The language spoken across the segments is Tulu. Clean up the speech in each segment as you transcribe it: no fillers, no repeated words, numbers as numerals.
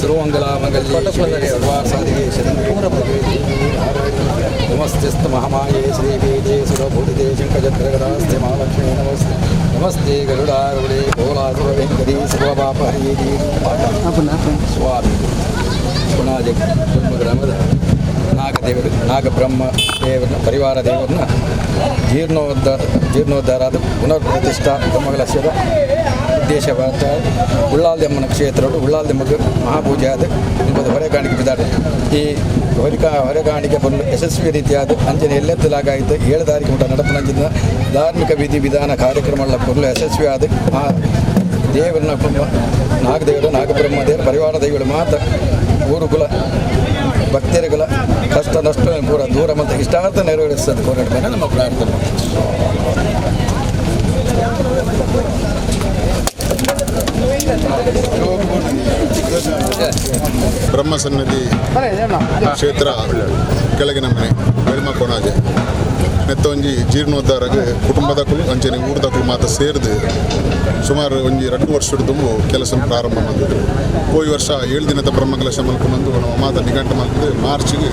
ಸರ್ವಮಂಗಲ ಮಂಗಲ್ಯೆ ಸರ್ವಾರ್ಥಸಾಧಿಕೆ ಶರಣ್ಯೆ ನಮಸ್ತೆಸ್ತು ಮಹಾಮಾಯೇ ಶ್ರೀಬೀಜೆ ಸುರಭೂತಿದೆ ಶಂಖಚಕ್ರಗದಾಸ್ತೆ ಮಹಾಲಕ್ಷ್ಮೀ ನಮಸ್ತೆ ನಮಸ್ತೆ ಗರುಡಾರುಡೆ ಕೋಲಾಸುರವೆಂಕಟಿ ಸರ್ವಪಾಪಹರಿ. ಸ್ವಾಮಿ ಕೊಣಾಜೆ ಗ್ರಾಮದ ನಾಗದೇವರು, ನಾಗಬ್ರಹ್ಮ ದೇವರನ್ನ, ಪರಿವಾರ ದೇವರನ್ನ ಜೀರ್ಣೋದ್ಧಾರ ಜೀರ್ಣೋದ್ಧಾರ ಅದು ಪುನರ್ ಪ್ರತಿಷ್ಠಾ ಬ್ರಹ್ಮಕಲಶದ ಉದ್ದೇಶ. ಉಳ್ಳಾಲ್ದಮ್ಮನ ಕ್ಷೇತ್ರಡು ಉಳ್ಳಾಲ್ದೆಮ್ಮಗೆ ಮಹಾಪೂಜೆ ಆದ ಎಂಬುದು ಹೊರೆಕಾಣಿಕೆ ಬಿದ್ದಾಡೆ. ಈ ಹೊರೆಕಾಣಿಕೆ ಬಂದು ಯಶಸ್ವಿ ರೀತಿಯಾದ ಅಂಜನೆ ಎಲ್ಲೆತ್ತಲಾಗಾಯಿತು. 7 ತಾರೀಕು ಮುಟ ನಡಪನಂಚಿನ ಧಾರ್ಮಿಕ ವಿಧಿ ವಿಧಾನ ಕಾರ್ಯಕ್ರಮ ಪೊರ್ಲು ಯಶಸ್ವಿ ಆದ ಆ ದೇವರನ್ನ, ನಾಗದೇವರು, ನಾಗಬ್ರಹ್ಮ ದೇವರ ಪರಿವಾರ ದೈವಗಳು ಮಾತ್ರ ಊರುಕುಲ ಭಕ್ತರುಗಳ ಕಷ್ಟ ನಷ್ಟ ಪೂರ ದೂರ ಮತ್ತು ಇಷ್ಟಾರ್ಥ ನೆರವೇರಿಸ್ತದೆ ಹೋರಾಟ ನಮ್ಮ ಪ್ರಾರ್ಥನೆ. ಬ್ರಹ್ಮಸನ್ನಧಿ ಕ್ಷೇತ್ರ ಕೆಳಗಿನ ಮನೆ ಬೆಳ್ಮ ಕೊಣಾಜೆ ನೆತ್ತ ಒಂಜಿ ಜೀರ್ಣೋದ್ಧಾರಗ್ ಕುಟುಂಬದಕುಲು ಅಂಚನೆ ಊರ್ದಕುಲು ಮಾತ ಸೇರ್ದು ಸುಮಾರು ಒಂಜಿ 2 ವರ್ಷದ ದುಂಬು ಕೆಲಸ ಪ್ರಾರಂಭ ಮಲ್ತುದು. ಪೋಯಿ ವರ್ಷ 7 ದಿನದ ಬ್ರಹ್ಮಕಲಶ ಮಲ್ಪುನಂದು ನಮ್ಮ ಮಾತ ನಿಘಂಟು ಮಲ್ತುದು. ಮಾರ್ಚ್ಗೆ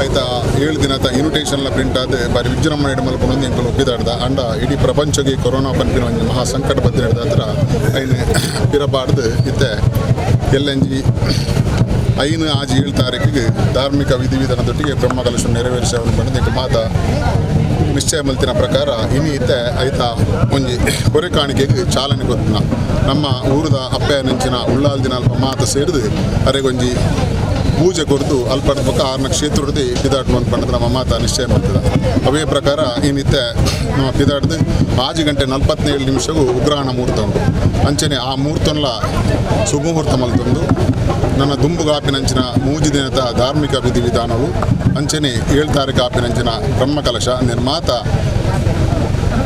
ಐತ 7 ದಿನದ ಇನ್ವಿಟೇಷನ್ಲ ಪ್ರಿಂಟ್ ಆದ್ ಬಾರಿ ವಿಜೃಂಭಣೆ ಮಲ್ಪುನಂದು ಎಂಕುಲು ಒಪ್ಪಿದಾಡ್ದ. ಅಂಡ ಇಡೀ ಪ್ರಪಂಚಗೆ ಕೊರೋನಾ ಪನ್ಪಿನ ಒಂಜಿ ಮಹಾ ಸಂಕಟ ಬತ್ತಿನ ಹತ್ರ ಐನ್ ಪಿರಪಾಡ್ದು ಇತ್ತೆ ಎಲ್ಲಂಜಿ 5 6 7 ತಾರೀಕಿಗೆ ಧಾರ್ಮಿಕ ವಿಧಿವಿಧಾನದೊಟ್ಟಿಗೆ ಬ್ರಹ್ಮಕಲಶ ನೆರವೇರಿಸವನ್ನು ಪಂಡ ಮಾತ ನಿಶ್ಚಯ ಮಲ್ತಿನ ಪ್ರಕಾರ ಇನಿ ಇತ್ತೆ ಐತ ಒಂಜಿ ಹೊರೆ ಕಾಣಿಕೆಗೆ ಚಾಲನೆ ಕೊತ್ತಿನ ನಮ್ಮ ಊರದ ಅಪ್ಪೆ ನೆಂಚಿನ ಉಳ್ಳಾಲ್ ದಿನ ಅಲ್ಪ ಮಾತ ಸೇರಿದು ಅರೆಗೊಂಜಿ ಪೂಜೆ ಕೊರ್ದು ಅಲ್ಪದ ಬೊಕ್ಕ ಆರ್ನ ಕ್ಷೇತ್ರದಿ ಪಿದಾಟು ಅಂತ ಪಂಡದ ನಮ್ಮ ಮಾತ ನಿಶ್ಚಯ ಮಾಡ್ತದ. ಅವೇ ಪ್ರಕಾರ ಇನ್ನಿತ್ತೆ ನಮ್ಮ ಪಿದಾಡ್ದು 6 ಗಂಟೆ 47 ನಿಮಿಷಗೂ ಉಗ್ರಾಣ ಮುಹೂರ್ತ ಉಂಟು. ಅಂಚನೆ ಆ ಮುಹೂರ್ತನ್ಲ ಸುಮುಹೂರ್ತ ಮಲ್ತೊಂದು ನನ್ನ ದುಂಬುಗಾಪಿನಂಚಿನ 3 ದಿನದ ಧಾರ್ಮಿಕ ವಿಧಿವಿಧಾನವು ಅಂಚನೆ 7 ತಾರೀಕು ಆಪಿನಂಚಿನ ಬ್ರಹ್ಮಕಲಶ ನಿರ್ಮಾತ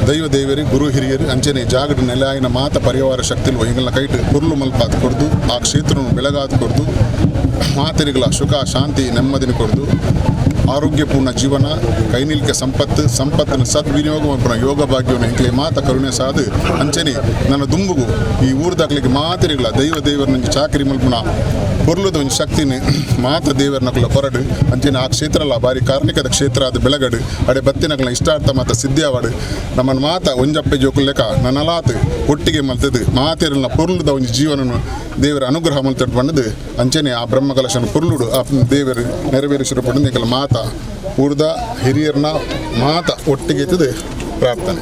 ದೈವ ದೇವರಿ ಗುರು ಹಿರಿಯರು ಅಂಚನೆ ಜಾಗಡ ನೆಲಾಯಿನ ಮಾತ ಪರಿವಾರ ಶಕ್ತಿಲು ಎಂಗಲ್ನ ಕೈಟ್ ಕುರ್ಲು ಮಲ್ಪಾತ್ ಕೊರ್ದು ಆ ಕ್ಷೇತ್ರನು ಬೆಳಗಾತ್ ಕೊರ್ದು ಮಾತರಿಗಳ ಸುಖ ಶಾಂತಿ ನೆಮ್ಮದಿನ ಕೊರ್ದು ಆರೋಗ್ಯಪೂರ್ಣ ಜೀವನ ಕೈನಿಲ್ಕೆ ಸಂಪತ್ತು ಸಂಪತ್ತನ್ನು ಸದ್ವಿನಿಯೋಗ ಮಲ್ಪುನ ಯೋಗ ಭಾಗ್ಯವನ್ನು ಎಂಕ್ಲೆ ಮಾತ ಕರುಣೆ ಸಾದು ಅಂಚನೆ ನನ್ನ ದುಂಬುಗು ಈ ಊರ್ದಾಕ್ಲಿಗೆ ಮಾತರಿಗಳ ದೈವ ದೇವರನ್ನ ಚಾಕರಿ ಮಲ್ಪುನ ಪೊರ್ಲುದ ಒಂಜಿ ಶಕ್ತಿನ ಮಾತ ದೇವರನಕುಲ ಕೊರಡು ಅಂಚನೆ ಆ ಕ್ಷೇತ್ರಲ ಬಾರಿ ಕಾರ್ಣಿಕದ ಕ್ಷೇತ್ರ ಅದು ಬೆಳಗಡು ಅಡೆ ಬತ್ತಿನಕಲ ಇಷ್ಟಾರ್ಥ ಮಾತ ಸಿದ್ಧಿಯಾವಡು ನಮ್ಮನ್ನು ಮಾತ ಒಂಜಪ್ಪೆ ಜೋಕುಲೆಕ ನನ್ನಲಾತ್ ಒಟ್ಟಿಗೆ ಮಲ್ತದು ಮಾತೆರಲ್ನ ಪೊರ್ಲುದ ಒಂಜಿ ಜೀವನನು ದೇವರ ಅನುಗ್ರಹ ಮಲ್ತಡ್ ಪಂಡದು ಅಂಚನೆ ಆ ಬ್ರಹ್ಮಕಲಶನ ಪೊರ್ಲುಡು ಆ ದೇವರು ನೆರವೇರಿಸಿರು ಪಂಡದು ಎಂಕಲ ಮಾತ ಊರ್ದ ಹಿರಿಯರ್ನ ಮಾತ ಒಟ್ಟಿಗೆ ಇತ್ತದು ಪ್ರಾರ್ಥನೆ.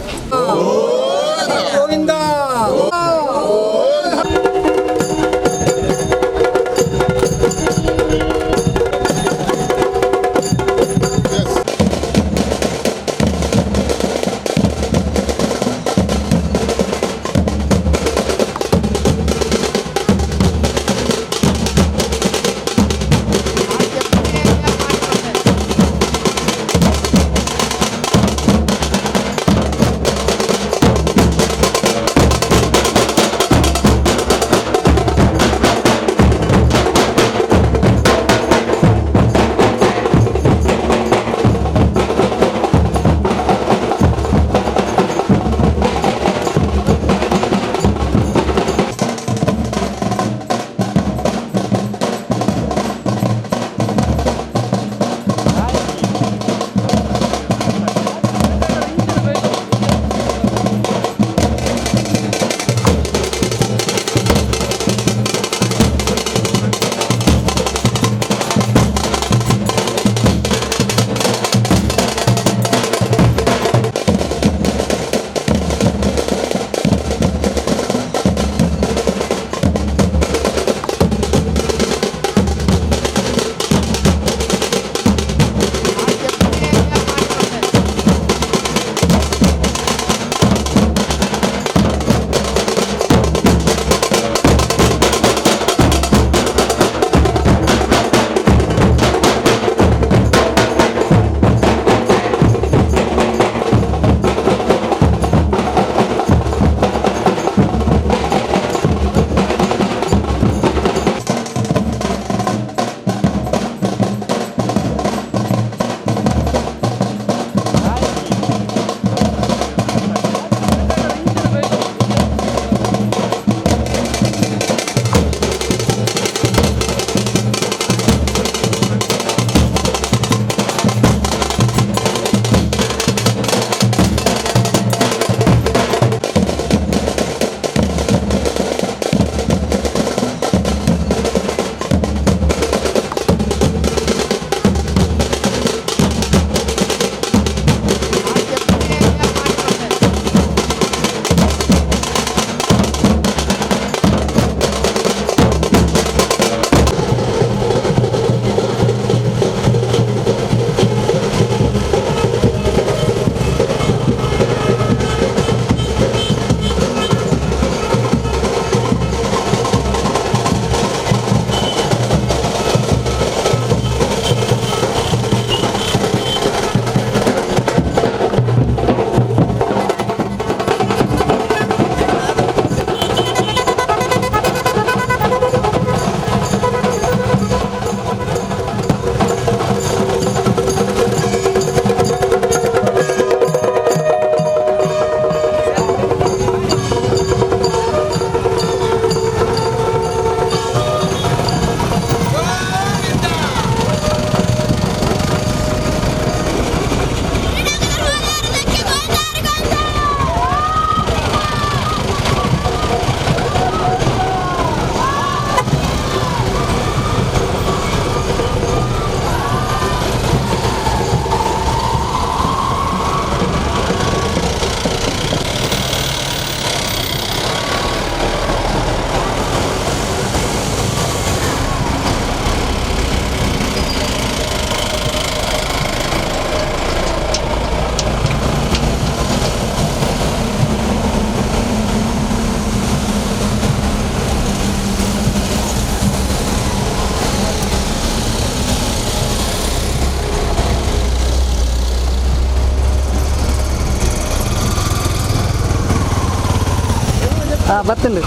ಹಾಂ ಬತ್ತುಂಡು.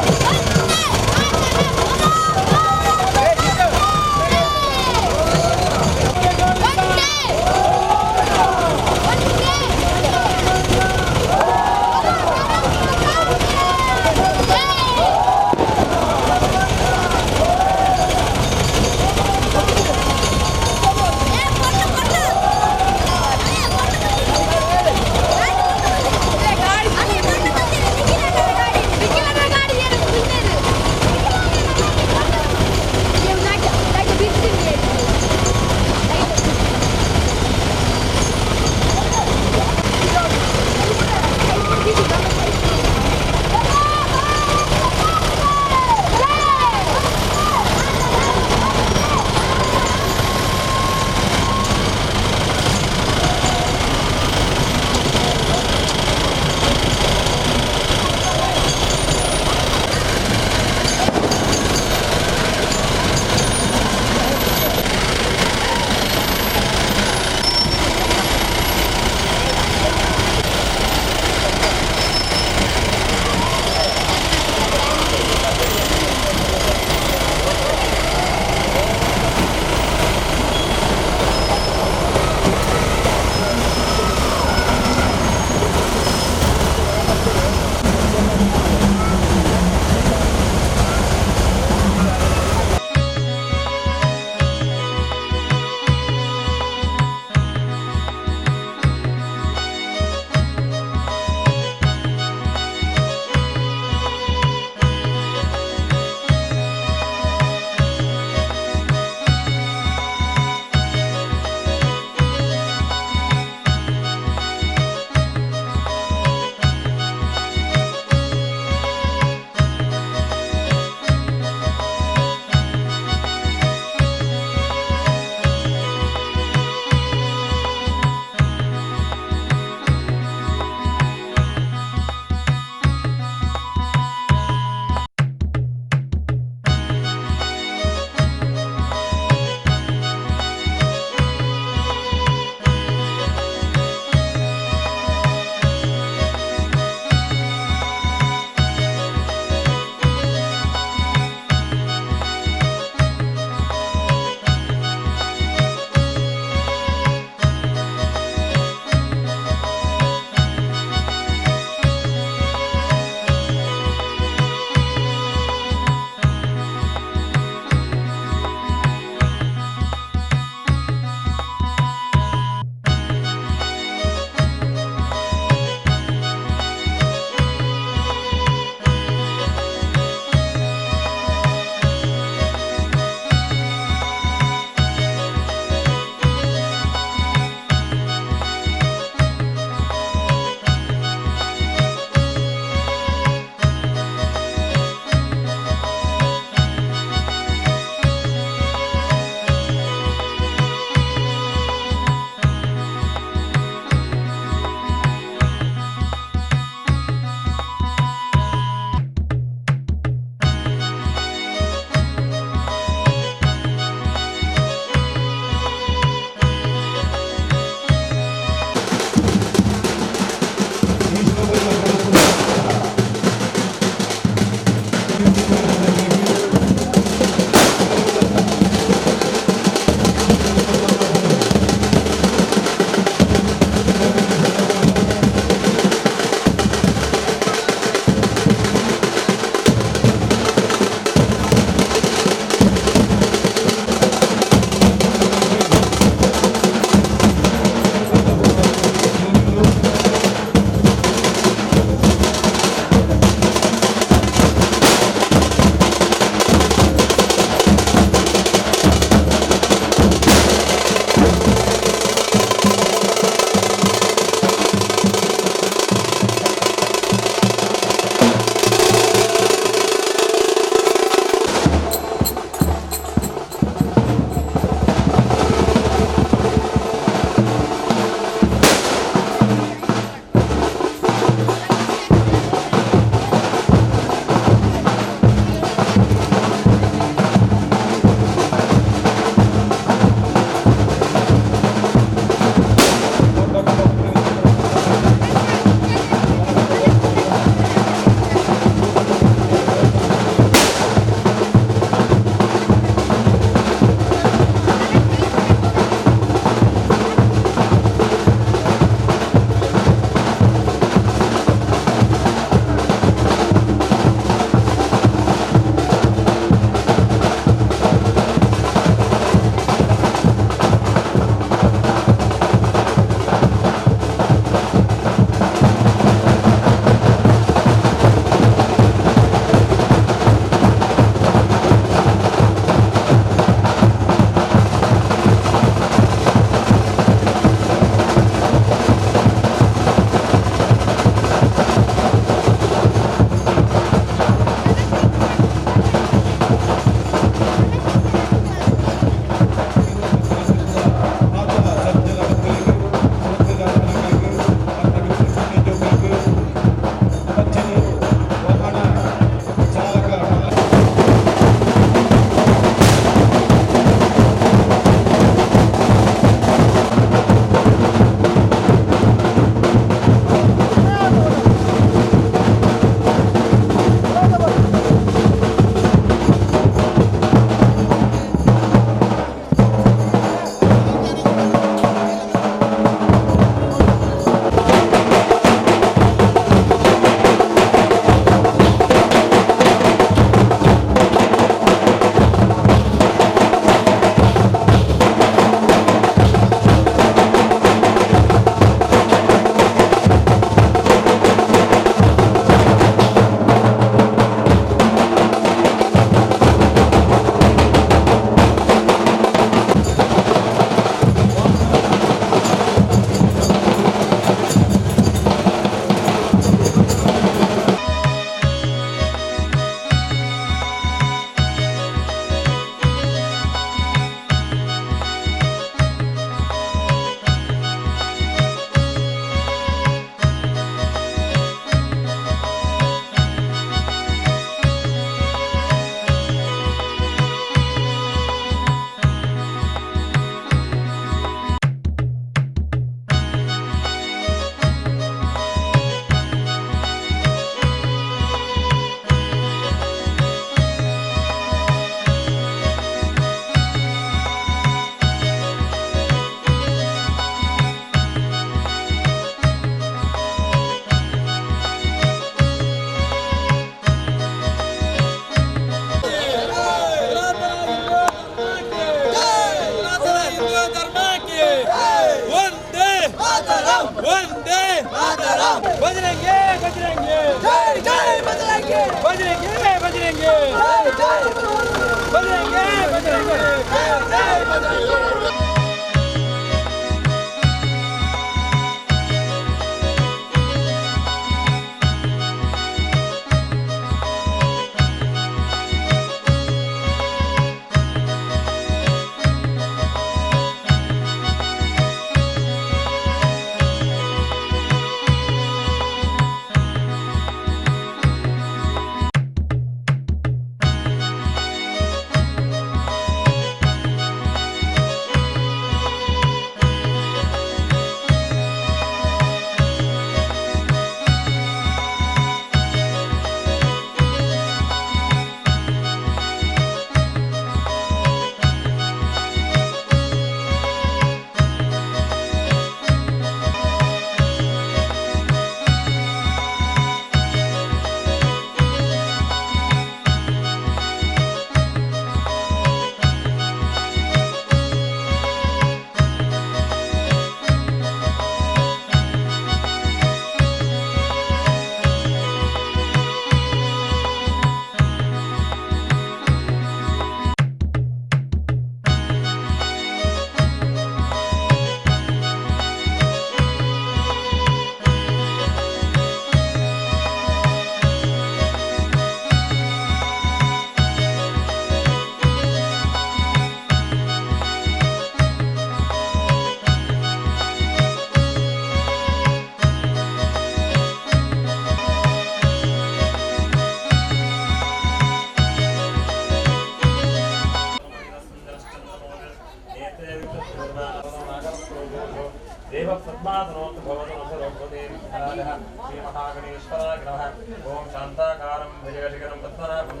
ओम शांताकारं भुजगशिखरं पद्मनाभं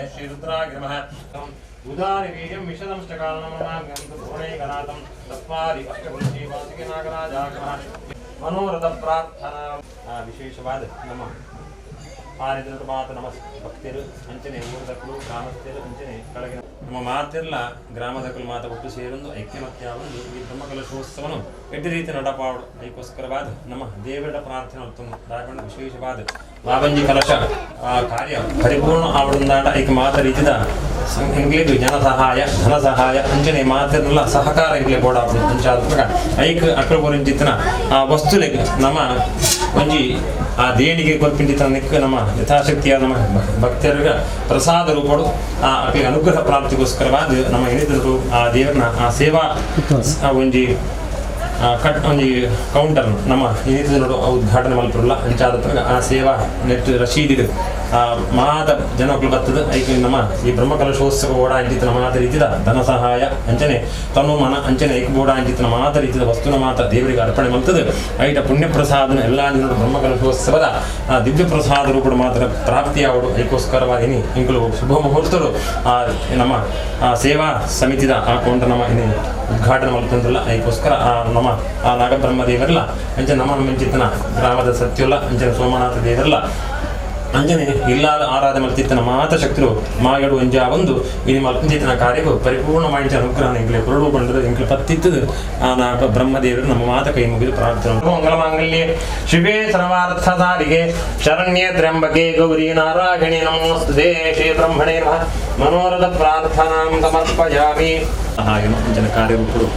श्रीरुद्राय नमः। उदारवीर्यं विशदंष्टकारणमनागन्तुभुवनैकनाथं तस्मादि अष्टकुलश्रीवासुकिनागराजाय नमः। मनोरथ प्रार्थना ವಿಶೇಷವಾದ ನಮ್ಮ ಆರಿದ್ರಮಾತ ನಮಸ್ ಭಕ್ತರು ಅಂಚನೆ ಊರದಕ್ಕಲು ಗ್ರಾಮಸ್ಥರು ಅಂಚನೆ ಕೆಳಗಿನ ನಮ್ಮ ಮಾತೆಲ್ಲ ಗ್ರಾಮದಕ್ಕಲು ಮಾತ ಒಟ್ಟು ಸೇರೊಂದು ಐಕ್ಯಮತ್ಯವನ್ನು ಈ ಬ್ರಹ್ಮಕಲಶೋತ್ಸವನು ಎಡ್ಡೆ ರೀತಿ ನಡಪಾಡು ಅದಕ್ಕೋಸ್ಕರವಾದ ನಮ್ಮ ದೇವರ ಪ್ರಾರ್ಥನೆ ಉತ್ತಮ ದಾಕೊಂಡು ವಿಶೇಷವಾದ ಮಾಬಂಜಿ ಕಲಶ ಆ ಕಾರ್ಯ ಪರಿಪೂರ್ಣ ಆವಡುಂದಾಟ ಐಕ ಮಾತ ರೀತಿದ ಎಂಗ್ಲಿಗ್ ಜನ ಸಹಾಯ ಧನ ಸಹಾಯ ಅಂಚನೆ ಮಾತೆಲ್ಲ ಸಹಕಾರ ಎಂಗ್ಲೆ ಬೋಡಾಪು ಅಂಚಾದ ಐಕ್ ಅಕ್ರ ಬೋರಿಂಚಿತ್ತನ ಆ ವಸ್ತುಲೆಗ್ ನಮ್ಮ ಒಂಜಿ ಆ ದೇಣಿಗೆ ಕೊಲ್ಪಿಂಡಿತನಕ್ಕೆ ನಮ್ಮ ಯಥಾಶಕ್ತಿಯ ನಮ್ಮ ಭಕ್ತರಿಗೆ ಪ್ರಸಾದ ರೂಪಡು ಆ ಅಕ್ಲಿಗೆ ಅನುಗ್ರಹ ಪ್ರಾಪ್ತಿಗೋಸ್ಕರವಾದ ನಮ್ಮ ಏನಿದ್ರು ಆ ದೇವರನ್ನ ಆ ಸೇವಾ ಒಂಜಿ ಕಟ್ ಒಂಜಿ ಕೌಂಟರ್ ನಮ್ಮ ಏನಿದ್ರು ನೋಡು ಉದ್ಘಾಟನೆ ಮಲ್ಪುರಲ್ಲ ಅಂಚಾದ ಆ ಸೇವಾ ನೆಟ್ ರಶೀದಿಡು ಆ ಮಾತ ಜನಕ್ಕಳು ಬರ್ತದೆ ಐಕ್ ನಮ್ಮ ಈ ಬ್ರಹ್ಮಕಲಶೋತ್ಸವ ಓಡ ಅಂಚಿತನ ಮಾತ ರೀತಿದ ಧನ ಸಹಾಯ ಅಂಚನೆ ತನು ಮನ ಅಂಚನೆ ಐಕ್ ಬೋಡ ಅಂಚಿತನ ಮಾತ ರೀತಿದ ವಸ್ತುನ ಮಾತ ದೇವರಿಗೆ ಅರ್ಪಣೆ ಮಲ್ತದೆ ಐಟ ಪುಣ್ಯ ಪ್ರಸಾದನ ಎಲ್ಲ ಜನರು ಬ್ರಹ್ಮಕಲಶೋತ್ಸವದ ಆ ದಿವ್ಯ ಪ್ರಸಾದ ರೂಪಡು ಮಾತ್ರ ಪ್ರಾಪ್ತಿಯಾವಡು ಐಕೋಸ್ಕರವಾಗಿ ಇಂಕಲು ಶುಭ ಮುಹೂರ್ತರು ಆ ನಮ್ಮ ಆ ಸೇವಾ ಸಮಿತಿದ ಆ ಕೌಂಟರ್ ನಮ್ಮ ಇನ್ನು ಉದ್ಘಾಟನೆ ಮಲ್ತಂದ್ರಲ್ಲ ಐಕೋಸ್ಕರ ಆ ನಮ್ಮ ಆ ನಾಗಬ್ರಹ್ಮ ದೇವರಲ್ಲ ಅಂಚೆ ನಮ್ಮ ಮಿಂಚಿತನ ಗ್ರಾಮದ ಸತ್ಯುಲ್ಲ ಅಂಚನೆ ಸೋಮನಾಥ ದೇವರಲ್ಲ ಅಂಜನೆ ಇಲ್ಲಾದ ಆರಾಧನೆ ಮಲ್ತಿತ್ತನ ಮಾತ ಶಕ್ತರು ಮಾಯಡು ಅಂಜ ಒಂದು ಇನಿ ಮಲ್ತಿತ್ತನ ಕಾರ್ಯವು ಪರಿಪೂರ್ಣವಾಗಿ ಅನುಗ್ರಹ ಎಂಗ್ಲೆ ಕೊರಡು ಬಂಡದು ಎಂಗ್ಲೆ ಪತ್ತಿತ್ತದು ಆ ನಾಗ ಬ್ರಹ್ಮದೇವರು ನಮ್ಮ ಮಾತ ಕೈ ಮುಗಿದು ಪ್ರಾರ್ಥನೆ. ಮಂಗಲಮಾಂಗಲ್ಯೆ ಶಿವೇ ಸರ್ವಾರ್ಥ ಸಾರಿಗೆ ಶರಣ್ಯೇ ತ್ರ್ಯಂಬಕೆ ಗೌರಿ ನಾರಾಯಣಿ ನಮೋಸ್ತುತೇ ಶ್ರೀ ಬ್ರಹ್ಮಣೇ ನಮಃ. ಮನೋರಥ ಪ್ರಾರ್ಥನಾಂ ಸಮರ್ಪಯಾಮಿ. ಹಾಗೆ ಅಂಜನ ಕಾರ್ಯರೂಪರು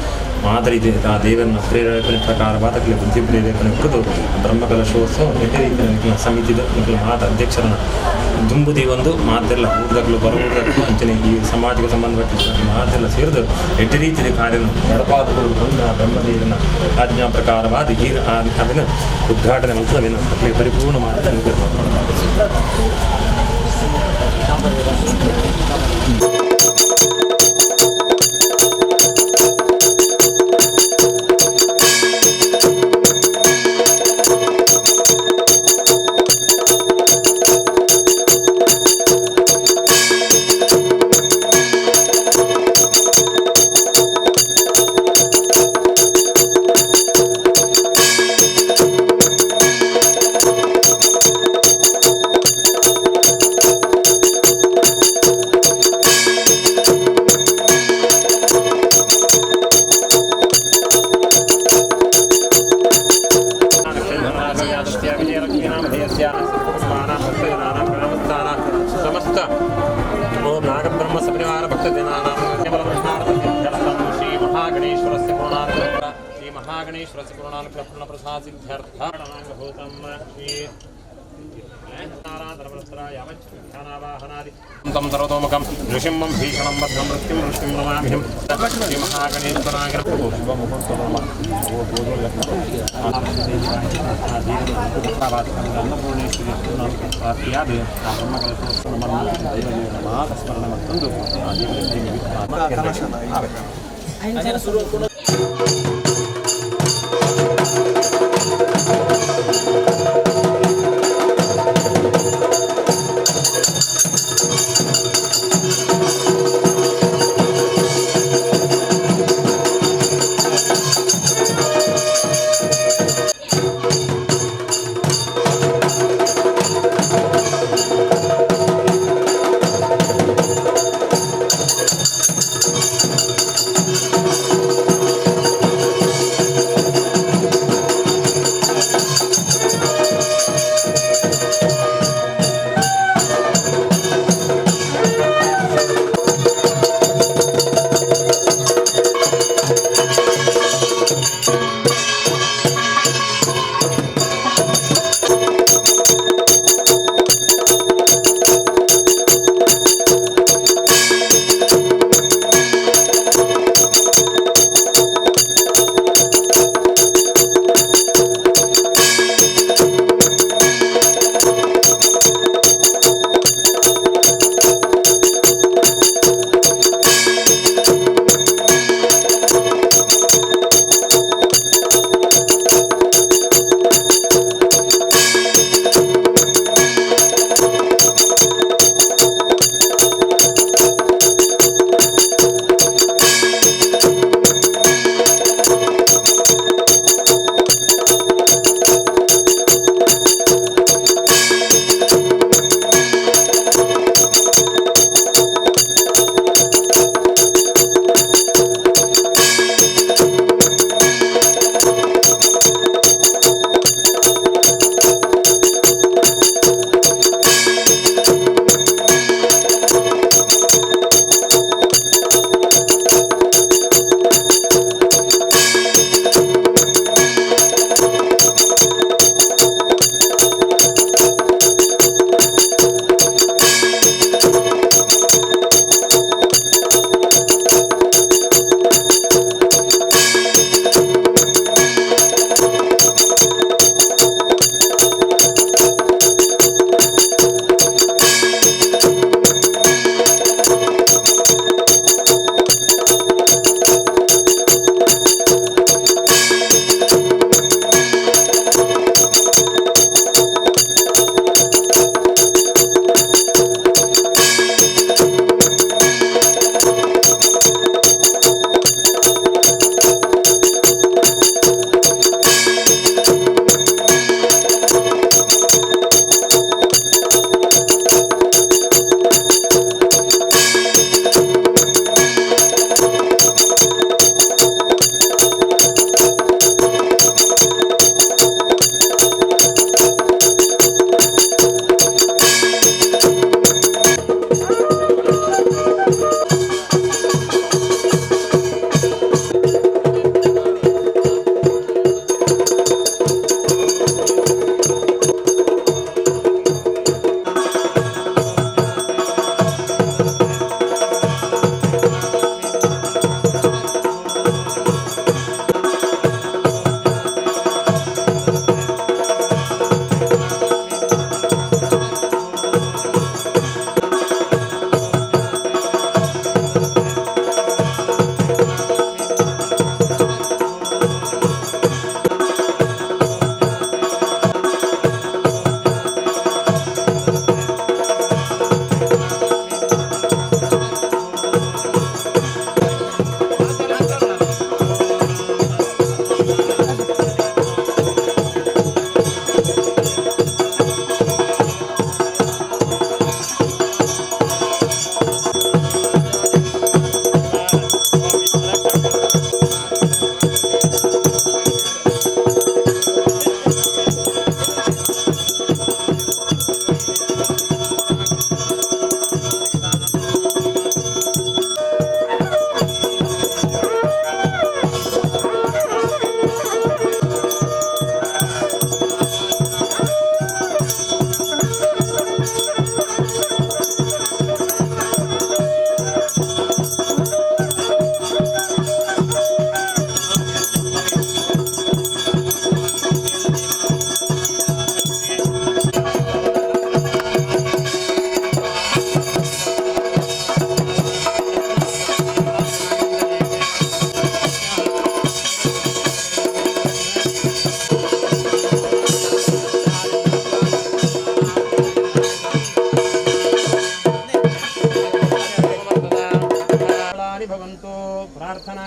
ಮಾತ ರೀತಿ ಆ ದೇವರನ್ನ ಪ್ರೇರೇಪಣೆ ಪ್ರಕಾರವಾದ ಬುದ್ಧಿ ಪ್ರೇರೇಪಣೆ ಕೊಡದು ಬ್ರಹ್ಮಕಲಶೋತ್ಸವ ಎಡ್ಡೆ ರೀತಿಯ ಸಮಿತಿದ ಮಾತ ಅಧ್ಯಕ್ಷರನ್ನ ದುಂಬುದಿ ಒಂದು ಮಾತೆಲ್ಲ ಊರ್ದಕ್ಕಲು ಬರೂರ್ದಕ್ಕಲು ಅಂಚನೆ ಈ ಸಮಾಜಕ್ಕೆ ಸಂಬಂಧಪಟ್ಟ ಮಾತೆಲ್ಲ ಸೇರಿದು ಎಡ್ಡೆ ರೀತಿಯ ಕಾರ್ಯವನ್ನು ನಡಪಾದಗಳು ಆ ಬ್ರಹ್ಮದೇವನ ಆಜ್ಞಾ ಪ್ರಕಾರವಾದ ಈ ಅದನ್ನು ಉದ್ಘಾಟನೆ ಮತ್ತು ಅದನ್ನು ಪರಿಪೂರ್ಣ ಮಾತ ಅನುಗ್ರಹ. ಸಮಸ್ತ ಓಂ ನಾಗಬ್ರಹ್ಮ ಸಪರಿವಾರ ಭಕ್ತಜನಾನಾಂ ಮಹಾಗಣೇಶ್ವರಸ್ಯ ಪೂರ್ಣಾನುಗ್ರಹ ಪೂರ್ಣಪ್ರಸಾದ ಸಿದ್ಧ್ಯರ್ಥ ಭೂತಂ ಶ್ರೀ तं सर्वतोमुखं नृसिंहं भीषणं भद्रं मृत्युं मृत्युं नमाम्यहं श्रीमहागणेश्वराय ಸ್ಮರಣ.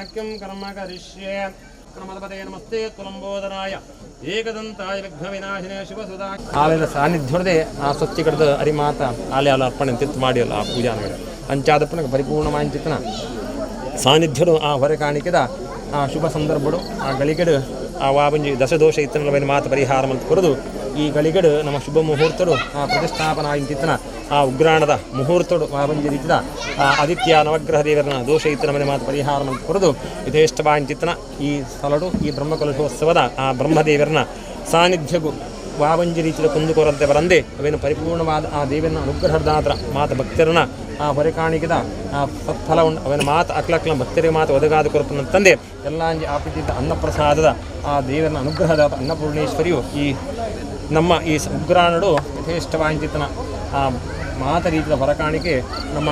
ವಾಕ್ಯಂ ಕರ್ಮ ಕರಿಷ್ಯೆ ಕ್ರಮದಪದೇ ನಮಸ್ತೆ ತುಲಂಬೋದರಾಯ ಏಕದಂತಾಯ ವಿಘ್ನ ವಿನಾಶಿನೇ ಶಿವಸುಧಾ ಆಲೆದ ಸಾನ್ನಿಧ್ಯೊಡದೆ ಆ ಸ್ವಚ್ಛ ಕಡ್ದು ಅರಿಮಾತ ಆಲೆ ಅಲ್ಲ ಅರ್ಪಣೆ ತಿತ್ತು ಮಾಡಿಯಲ್ಲ ಆ ಪೂಜಾ ಅಂಚಾದಪ್ಪನ ಪರಿಪೂರ್ಣಮಾಂಚಿತನ ಸಾನ್ನಿಧ್ಯರು ಆ ಹೊರೆ ಕಾಣಿಕೆದ ಆ ಶುಭ ಸಂದರ್ಭಡು ಆ ಗಳಿಗೆಡು ಆ ವಾಬಂಜಿ ದಶದೋಷ ಇತ್ತನ ಮಾತ ಪರಿಹಾರ ಅಂತ ಕೊರದು ಈ ಗಳಿಗೆಡು ನಮ್ಮ ಶುಭ ಮುಹೂರ್ತಡು ಆ ಪ್ರತಿಷ್ಠಾಪನಾ ಇಂತಿತ್ತನ ಆ ಉಗ್ರಾಣದ ಮುಹೂರ್ತಡು ವಾಬಂಜಿ ರೀತಿದ ಆ ಆದಿತ್ಯ ನವಗ್ರಹ ದೇವರನ ದೋಷ ಇತ್ತನ ಮನೆ ಮಾತು ಪರಿಹಾರ ಅಂತ ಕೊರದು ಯಥೇಷ್ಟವಾಂಚಿತ್ತನ ಈ ಸ್ಥಳಡು ಈ ಬ್ರಹ್ಮಕಲಶೋತ್ಸವದ ಆ ಬ್ರಹ್ಮದೇವರನ ಸಾನ್ನಿಧ್ಯಗೂ ವಾವಂಜಿ ರೀತಿಯ ಕುಂದುಕೊರಂತೆ ಬರಂದೆ ಅವೇನು ಪರಿಪೂರ್ಣವಾದ ಆ ದೇವನ ಅನುಗ್ರಹದಾತ್ರ ಮಾತ ಭಕ್ತರನ ಆ ಹೊರೆಕಾಣಿಕೆದ ಆ ಸತ್ಫಲ ಉಂಡು ಅವನ ಮಾತು ಅಕ್ಲಕ್ಲ ಭಕ್ತರಿಗೆ ಮಾತು ಒದಗಾದ ಕೊರಪನ ತಂದೆ ಎಲ್ಲಾಂಜಿ ಆಪಿತಿದ್ದ ಅನ್ನಪ್ರಸಾದದ ಆ ದೇವನ ಅನುಗ್ರಹದಾತ ಅನ್ನಪೂರ್ಣೇಶ್ವರಿಯು ಈ ನಮ್ಮ ಈ ಉಗ್ರಾಣಡು ಯಥೇಷ್ಟವಾಂಚಿತನ ಆ ಮಾತ ರೀತಿಯ ಹೊರಕಾಣಿಕೆ ನಮ್ಮ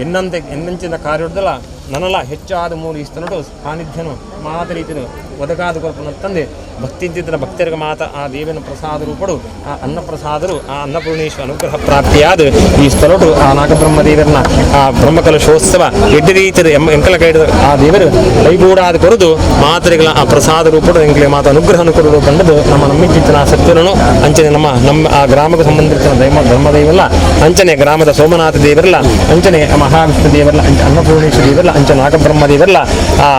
ಎನ್ನಂತೆ ಎನ್ನಂಚಿನ ಕಾರ್ಯದಲ್ಲ ನನಲ ಹೆಚ್ಚಾದ ಮೂರು ಇಸ್ತನಡು ಸಾನ್ನಿಧ್ಯನು ಮಾತ ರೀತಿಯ ಒದಗಾದ ಕೊರಪನ ತಂದೆ ಭಕ್ತಿಂತಿದ್ದರ ಭಕ್ತರಿಗೆ ಮಾತ ಆ ದೇವನ ಪ್ರಸಾದ ರೂಪಡು ಆ ಅನ್ನಪ್ರಸಾದರು ಆ ಅನ್ನಪೂರ್ಣೇಶ್ವರ ಅನುಗ್ರಹ ಪ್ರಾಪ್ತಿಯಾದ ಈ ಸ್ಥಳಡು ಆ ನಾಗಬ್ರಹ್ಮದೇವರನ ಆ ಬ್ರಹ್ಮಕಲಶೋತ್ಸವ ಎಡ್ಡೆ ರೀತಿಯ ಎಂಕಲ ಕೈಡ ಆ ದೇವರು ಕೈಗೂಡಾದ ಕೊರದು ಮಾತ್ರೆಗಳ ಆ ಪ್ರಸಾದ ರೂಪಡು ಎಂಕಲೆ ಮಾತ ಅನುಗ್ರಹನ ಕೊರದು ಕಂಡದು ನಮ್ಮ ನಂಬಿಚಿತ್ತನ ಸತ್ಯರನು ಅಂಚನೆ ನಮ್ಮ ನಮ್ಮ ಆ ಗ್ರಾಮಕ್ಕೆ ಸಂಬಂಧಿಸಿದ ಧರ್ಮದೈವಲ್ಲ ಅಂಚನೆ ಗ್ರಾಮದ ಸೋಮನಾಥ ದೇವರಲ್ಲ ಅಂಚನೆ ಮಹಾವಿಷ್ಣು ದೇವರಲ್ಲ ಅಂಚೆ ಅನ್ನಪೂರ್ಣೇಶ್ವರ ದೇವರಲ್ಲ ಅಂಚೆ ನಾಗಬ್ರಹ್ಮ ದೇವರಲ್ಲ ಆ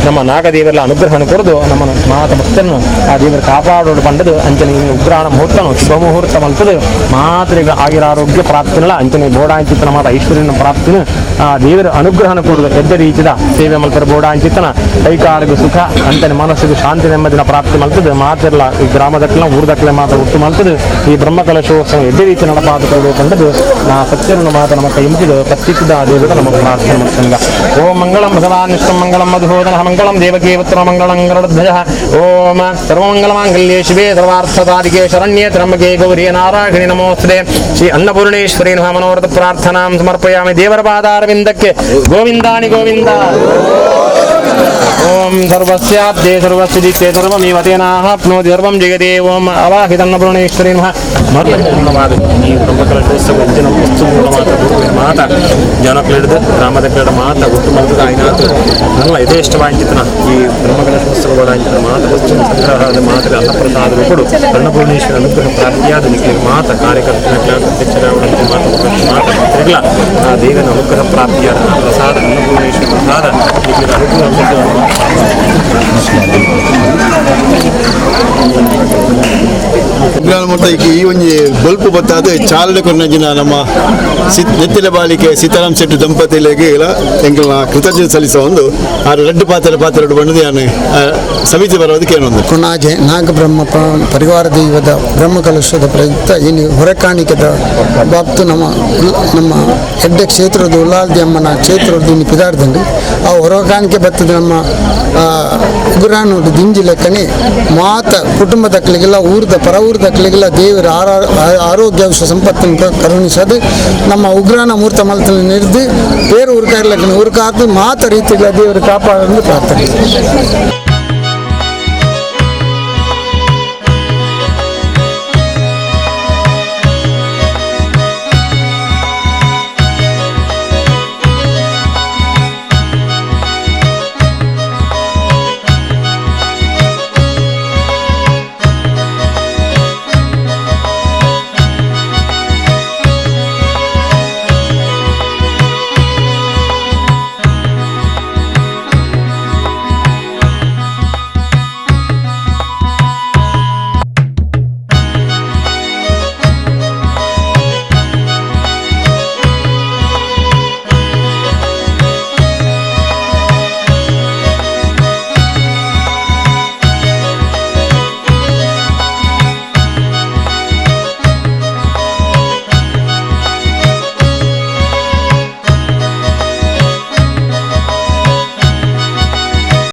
ನಮ್ಮ ನಾಗದೇವರಲ್ಲ ಅನುಗ್ರಹನ ಕೊರದು ನಮ್ಮ ಮಾತ ಭಕ್ತರನ್ನು ಆ ದೇವರು ಕಾಪಾಡೋಡು ಬಂದದು ಅಂಚನೆ ಉಗ್ರಾಣ ಮುಹೂರ್ತನು ಶುಭ ಮುಹೂರ್ತ ಮಲ್ತದು ಮಾತ್ರೆಗಳ ಆಗಿರ ಆರೋಗ್ಯ ಪ್ರಾಪ್ತಿನಲ್ಲ ಅಂಚನೆ ಬೋಡಾಂಚಿತನ ಮಾತ ಐಶ್ವರ್ಯನ ಪ್ರಾಪ್ತಿನ ಆ ದೇವರ ಅನುಗ್ರಹನ ಕೊಡುದು ಎದ್ದ ರೀತಿಯ ಸೇವೆ ಮಲ್ಪರ ಬೋಡಾಂಚಿತನ ಕೈಕಾಲಿಗೂ ಸುಖ ಅಂಚನೆ ಮನಸ್ಸಿಗೆ ಶಾಂತಿ ನೆಮ್ಮದಿನ ಪ್ರಾಪ್ತಿ ಮಲ್ತದು ಮಾತಿರಲ್ಲ ಈ ಗ್ರಾಮದಕ್ಕಲ ಊರ್ದಕ್ಕಲೆ ಮಾತ್ರ ಹುಟ್ಟು ಮಲ್ತದು ಈ ಬ್ರಹ್ಮಕಲಶೋತ್ಸವ ಎದ್ದ ರೀತಿ ನಡಪಾದ ಕೊಡುದು ಕಂಡದು ನಾ ಸತ್ಯರನ್ನು ಮಾತ ನಮ್ಮ ಕೈ ಮುಗಿದು ಪ್ರತ್ಯಿಸಿದ ಆ ದೇವರು ನಮ್ಮ ಪ್ರಾರ್ಥನೆ ಮಾಡ್ತಂಗ. ಓಂ ಮಂಗಳಂ ಭಗವಾನ್ ವಿಷ್ಣು ಮಂಗಳಂ ಮಧುಸೂದನ ಮಂಗಳಂ ದೇವಕೀ ಪುತ್ರ ಮಂಗಳಂ ಗರುಡಧ್ವಜ. ಓಂ ಸರ್ವಮಂಗಲಮಾಂಗಲ್ಯೇ ಶಿವೇ ಸರ್ವಾರ್ಥಸಾಧಿಕೆ ಶರಣ್ಯೇ ತ್ರ್ಯಂಬಕೆ ಗೌರಿ ನಾರಾಯಣಿ ನಮೋಸ್ತುತೆ. ಶ್ರೀ ಅನ್ನಪೂರ್ಣೇಶ್ವರಿ ನಮಃ. ಮನೋರಥ ಪ್ರಾರ್ಥನಾಂ ಸಮರ್ಪಯಾಮಿ. ದೇವರ ಪಾದಾರವಿಂದಕ್ಕೆ ಗೋವಿಂದಾನಿ ಗೋವಿಂದ. ಓಂ ಸರ್ವಸ್ಯಾಬ್ಧೇ ಸರ್ವಸ್ಯ ಸರ್ವಮೇವ ತೇನಾಪ್ನೋತಿ ಸರ್ವಂ ಜಗತೆ. ಓಂ ಅವಾಹಿತನ್ನಪೂರ್ಣೇಶ್ವರಿ ನಮಃ. ಮಹತ್ವಪೂರ್ಣವಾದ ಈ ಬ್ರಹ್ಮಕಲಶೋತ್ಸವ ಅಂಚಿನ ವಸ್ತುಪೂರ್ಣವಾದ ಮಾತ ಜನಕ್ಲೆಡ್ದು ಗ್ರಾಮದ ಕ್ರೀಡ ಮಾತ ಒಟ್ಟು ಮಲ್ತದ ಐನಾತು ನನ್ನ ಯಥೇಷ್ಟವಾಂಚಿತನ ಈ ಬ್ರಹ್ಮಕಲಶೋತ್ಸವ ಅಂಚಿನ ಮಾತ ವಸ್ತು ಸಂಗ್ರಹದ ಮಾತ್ರ ಅನ್ನಪ್ರಸಾದ ರೂಪಡು ಅನ್ನಪೂರ್ಣೇಶ್ವರ ಅನುಗ್ರಹ ಪ್ರಾಪ್ತಿಯಾದ ನಿಖಿಲ ಮಾತ ಕಾರ್ಯಕರ್ತನ ಅಧ್ಯಕ್ಷರಾವಣಂತೆ ಮಾತ ಮಾತ ಭಕ್ತರಿಗಳ ಆ ದೇವನ ಅನುಗ್ರಹ ಪ್ರಾಪ್ತಿಯಾದ ಪ್ರಸಾದ ಅನ್ನಪೂರ್ಣೇಶ್ವರ ಪ್ರಸಾದ ನಿಖಿಲ ಅನುಗ್ರಹ. ಈ ಒಂಜಿ ಬೊಲ್ಪು ಬತ್ತಾದ ಚಾಲನೆ ಕೊರ್ನಂಚಿನ ನಮ್ಮ ನೆತ್ತಿಲ ಬಾಲಿಕೆ ಸೀತಾರಾಮ್ ಶೆಟ್ಟಿ ದಂಪತಿಲೆಗ್ ಎಂಕಲ್ನ ಕೃತಜ್ಞತೆ ಸಲ್ಲಿಸುವ ಒಂದು ಆರು ರಡ್ಡು ಪಾತ್ರ ಪಾತ್ರ ಬಂದದ್ದು ಯಾನು ಸಮಿತಿ ಬರೋದಕ್ಕೆ ಏನೊಂದು ಕೊಣಾಜೆ ನಾಗಬ್ರಹ್ಮ ಪರಿವಾರ ದೈವದ ಬ್ರಹ್ಮಕಲಶದ ಪ್ರಯುಕ್ತ ಇನ್ನು ಹೊರಕಾಣಿಕೆದ ಬಾಬ್ತು ನಮ್ಮ ನಮ್ಮ ಎಡ್ಡೆ ಕ್ಷೇತ್ರದ ಉಲ್ಲಾಲ್ದಿ ಅಮ್ಮನ ಕ್ಷೇತ್ರದ ಇನ್ನು ಪಿದಾರ್ದಂಡು ಆ ಹೊರಕಾಣಿಕೆ ಬತ್ತದ ನಮ್ಮ ಉಗ್ರಾನೋಡು ದಿಂಜಿ ಲೆಕ್ಕನೆ ಮಾತ ಕುಟುಂಬದಕ್ಕಲಿಗೆಲ್ಲ ಊರ್ದ ಪರ ಊರ್ದಕ್ಕಲಿಗೆಲ್ಲ ದೇವರ ಆರೋಗ್ಯ ಸಂಪತ್ತನ್ನು ಕರುಣಿಸೋದು ನಮ್ಮ ಉಗ್ರಾನ ಮೂರ್ತ ಮಲ್ತನ ನಿರ್ದು ಬೇರೆ ಊರ್ಕಾರ್ಲಕ್ಕನೆ ಊರ್ಕಾರ್ದು ಮಾತ ರೀತಿಗಳ ದೇವರು ಕಾಪಾಡಲು ಪ್ರಾರ್ಥನೆ.